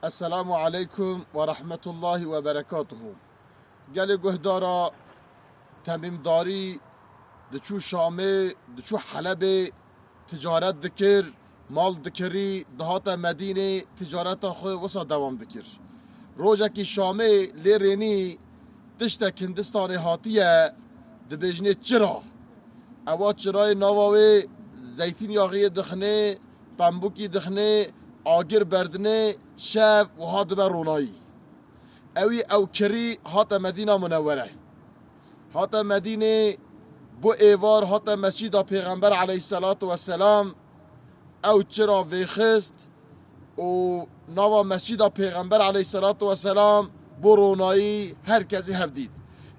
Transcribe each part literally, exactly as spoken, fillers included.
Esselamu aleykum ve rahmetullahi ve berekatuhu. Gelê guhdara, Temîmdarî diçû Şamê, diçû Helebê, ticaret dikir, mal dikirî, dihate Medînê, ticareta xwe wisa dewam dikir. Rojekî Şamê lê rênî tiştek Hindistanê hatiye, dibêjinê çira. Ewa çirayê nava wê zeytîn yaxiyê dixinê, pembûkî dixinê, agir berdinê, şev wiha dibe ronayî. Ewî ew kirî hate Medîna Munewwere. Hate Medînê, bo êvar hate mescîda Pêxember aleyhisselatu vesselam, ew çira vêxist û nava mescîda Pêxember aleyhisselatu vesselam bo ronayî her kesî hev dît.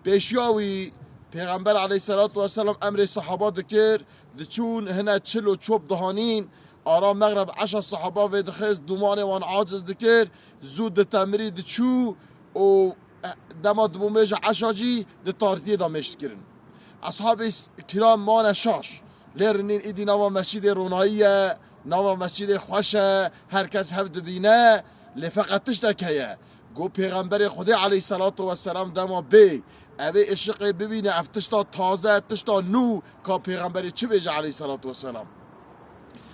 Pêşiya wî Pêxember aleyhisselatu vesselam emrê sahaba dikir, diçûn hine çil û çop dihanîn, ara mexreb eşa sahaba vê dixist, dûmanê wan aciz dikir, zû ditemirî diçû û dema dibû mêja eşa jî di tartiyê de mêş dikirin. Eshabê s-, kiram mane şaş. Lê rinîn îdî nava mescîdê ronayî ye, nava mescîdê xweş e, her kes hev dibîne, lê feqet tiştek heye. Got Pêxemberê Xwedê aleyhisselatu vesselam dema bê, evê êşiqê bibîne, ev tişta taze, tişta nû, ka Pêxemberê çi bêje aleyhisselatu vesselam.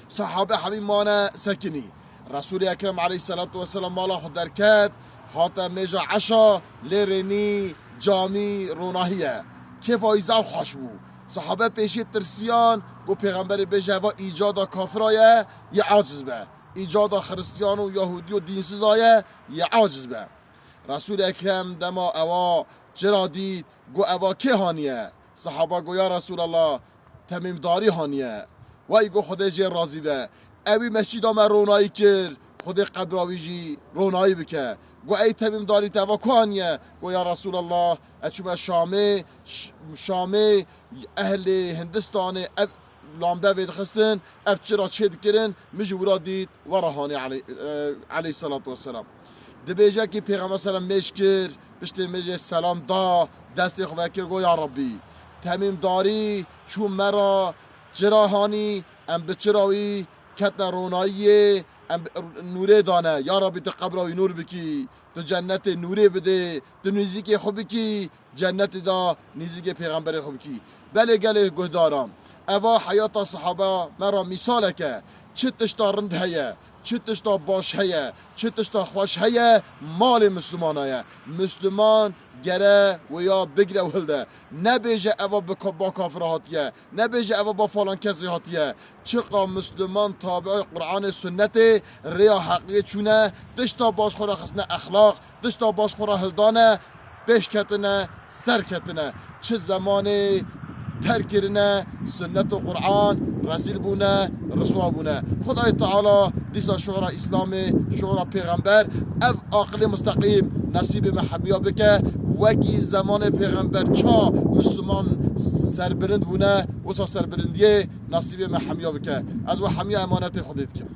Sahabe hemî mane sekinî. Resûlê Ekrem aleyhisselatu vesselam mala xwe derket, hate mêja eşa, lê rênî camî ronahî ye. Kêfa wî zaf xweş bû. Sahabe pêşî tirsiyan, got Pêxemberê bêje eva îcada kafira ye, yê aciz be. Îcada xiristiyan û yahûdî û dînsiza ye, yê aciz be. Resûlê Ekrem dema ewa çira dît, got eva kê haniye? Sahaba got ya Resûlallah, Temîmdarî haniye. Wey got Xwedê jê razî be. Ewî mescîda me ronayî kir, Xwedê qebra wî jî ronayî bike. Got ey Temîmdarî te eva ku haniye? Got ya Resûlallah, ez çûme Şamê, Ş-, Şamê ehlê Hindistanê ev lambe vêdixistin, ev çira çê dikirin, min jî wira dît, were hanê aley-, e, aleyhisselatu vesselam. Dibêje kî Pêxember selam mêj kir, piştê mêjê selam da, destê xwe vekir, got ya Rabbî, Temîmdarî çû me ra çira hanî, em bi çira wî ketine ronayiyê, em bi nûrê dane, ya Rabbî tu qebra wî nûr bikî, tu cennetê nûrê bidê, tu nêzîkê xwe bikî, cennetê de nêzîkê pêxemberê xwe bikî. Belê gelê guhdaran, eva heyata sahaba me ra mîsalek e. Çi tişta rind heye, çi tişta baş heye, çi tişta xweş heye, malê Mislimana ye. Misliman gere wêya bigire û hilde. Nebêje eva bi ka-, ba kafira hatiye, nebêje eva ba falan kesê hatiye. Çiqa Misliman tabi'ê Qur'anê Sunnetê rêya heqiyê çûne, tişta baş xwe ra xistine exlaq, tişta baş xwe ra hildane, pêş ketine, ser ketine. Çi zemanê terk kirine, sunnet û Qur'an rezîl bûne, riswa bûne. Xwedayê Teala dîsa şora Îslamê, şora Pêxember, ev aqilê musteqîm nesîbê me hemiya bike, wekî zemanê Pêxember ça Misliman serbilind bûne, wisa serbilindiyê nesîbê me hemiya bike. Ez we hemiya emanetê Xwedê dikim.